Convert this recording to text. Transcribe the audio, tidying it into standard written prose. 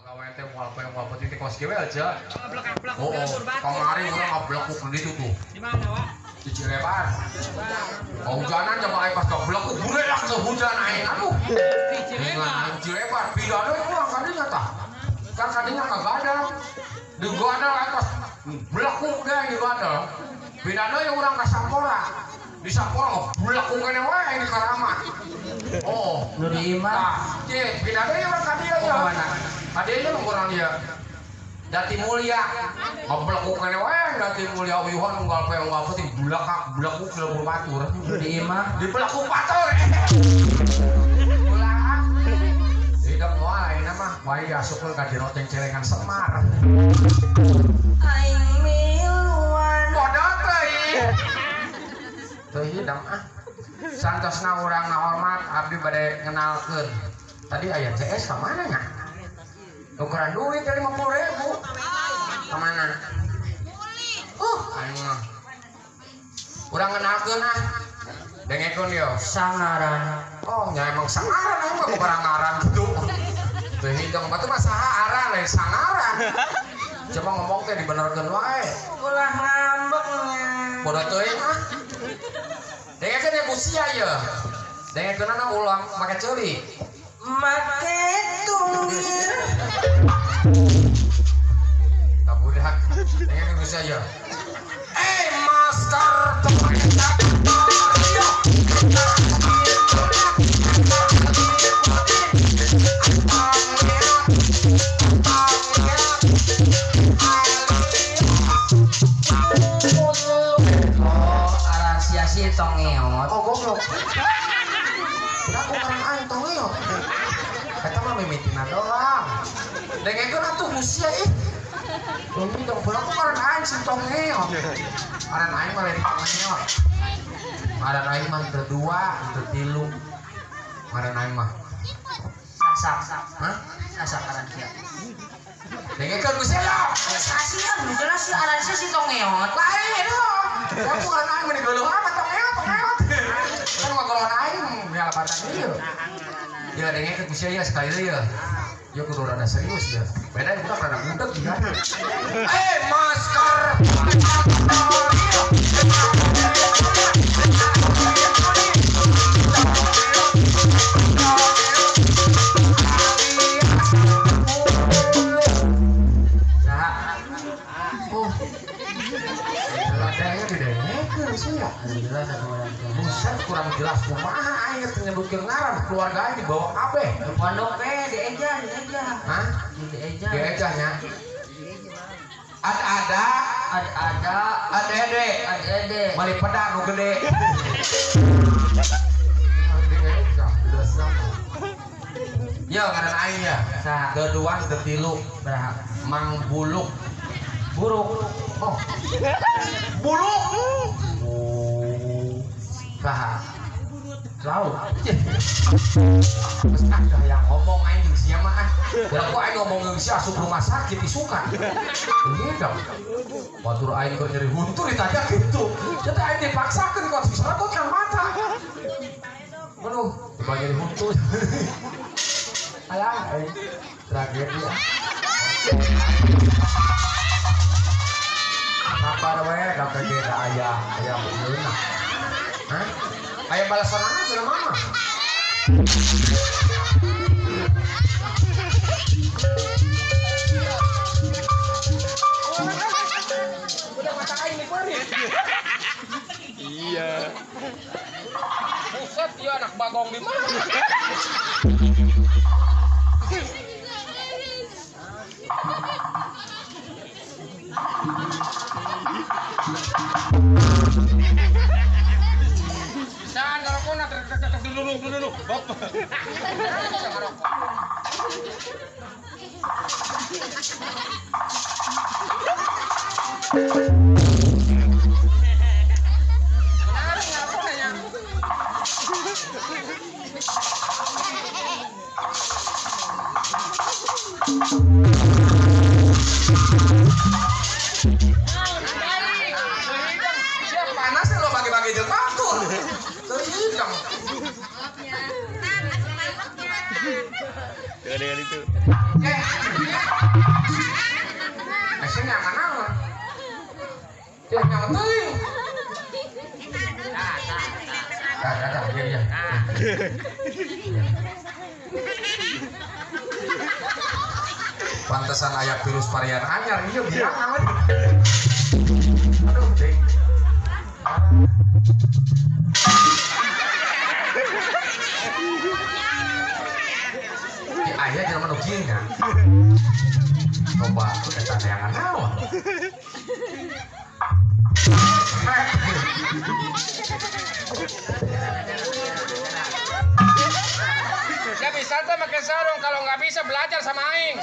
Pagawean teh moal poe moal peuting teh kos kieu aja. Oh, kamari urang ngablekuk di ditu tuh. Di mana, Wak? Di Cilebar. Hujanan jama aing pas ngablekuk buredak teh hujan aing. Aduh. Di Cilebar. Cilebar pindah deui urang ka dinya tah. Kan ka dinya ka Gadang. Di Gadang aing pas blekuk deh di Gadang. Pindah deui urang ka Sampora. Di Sampora ngeblekuk keneh wae aing di Karamat. Oh, nu di imah. Tah, cek pindah deui urang ka dieu ya. Ka dieu mah urang dia. Jati Mulia. Ngeblekuk keneh wae Jati Mulia uyuhan unggal poe unggal peuting blekak blekuk lembur batur. Nu di imah di blekuk batur. Ulah. Hidup moal ayeuna mah wae diasupkeun ka jero cengcelengan Semar. Aing miluan. Bodoh teuing. Teu hidang ah. Santosna urang ngahormat abdi bade ngenalkeun. Tadi aya CS ka mana nya? Ukuran duit ya 50.000. Kemana? Aing mah. Urang ngenalkeun ah. Dengekeun yo. Sangaran. Oh, nya emang sangaran aing mah bukan ngaran gitu. Teu hidung batu mah saha aran lain sangaran. Coba ngomong teh dibenerkeun wae. Ulah ngambek nya. Bodoh teuing ah. Dengekeun ya busia ye. Dengekeunana ulang make ceuli. Make tunggir. Tak budak. Dengekeun busia ye. Eh, masker Oh, aran sia si tongeot. Oh, goblok. Kenapa orang aing tongeot? Eta mah mimitina doang. Dengekeun atuh busia ih. Leuwih dong, aku ngaran aing si tongeot. Ngaran aing mah lain tongeot. Ngaran aing mah teu dua, teu tilu. Ngaran aing mah. Sasak. Hah? Sasak aran sia. Dengekeun busia ya. Sia nu jelas si aran sia si tongeot. Lain oh. Aku ngaran aing mah digeuleuh amat tongeot, tongeot. Kan ngagolongan aing ya lebatan ieu. Ya dengekeun busia ya sekali deui ya. Ya kudu rada serius ya. Beda budak rada gudeg ya. Eh, masker. Saha? Oh. Ladanya didengekeun sih ya. Jelas atuh urang teh. Buset kurang jelas kumaha aing teh nyebutkeun ngaran keluarga aing dibawa kabeh. Di pondok we di Eja, di Eja. Hah? Di Eja. Di Eja nya. Ada Ada ada ede ada ede. Mali peda nu gede. Ya ngaran aing ya. Saha? Keduan tetilu Berapa? Mang Buluk. Buruk. Oh. Buluk. Oh. Saha? Laut. Terus ah dah yang ngomong aing jeung sia mah ah. Da ku aing ngomong jeung sia asup rumah sakit isukan. Ini dong. Batur aing keur nyeri huntu ditanya gitu. Jadi aing dipaksakeun kok diserot kan mata. Aduh, coba nyeri huntu. Alah, aing tragedi ah. Kabar we da ge da aya aya meunah. Hah? Aya balasanana cenah mama. Udah mata aing dikeluarin. Iya. Buset, dia anak bagong di mana? Bisaan ngarokona dulu dulu dulu. Bapak. Bisa ngarokok. Menarik ngarokona nya. Siap panas lo bagi-bagi jeung batur. Teu hidang. Dengan itu. Eh, Pantesan aya virus varian anyar ieu biang amat. Aduh, ding. Aya jelema nu kieu nya. Coba eta neangan naon. Ya bisa tuh pakai sarung, kalau nggak bisa belajar sama aing.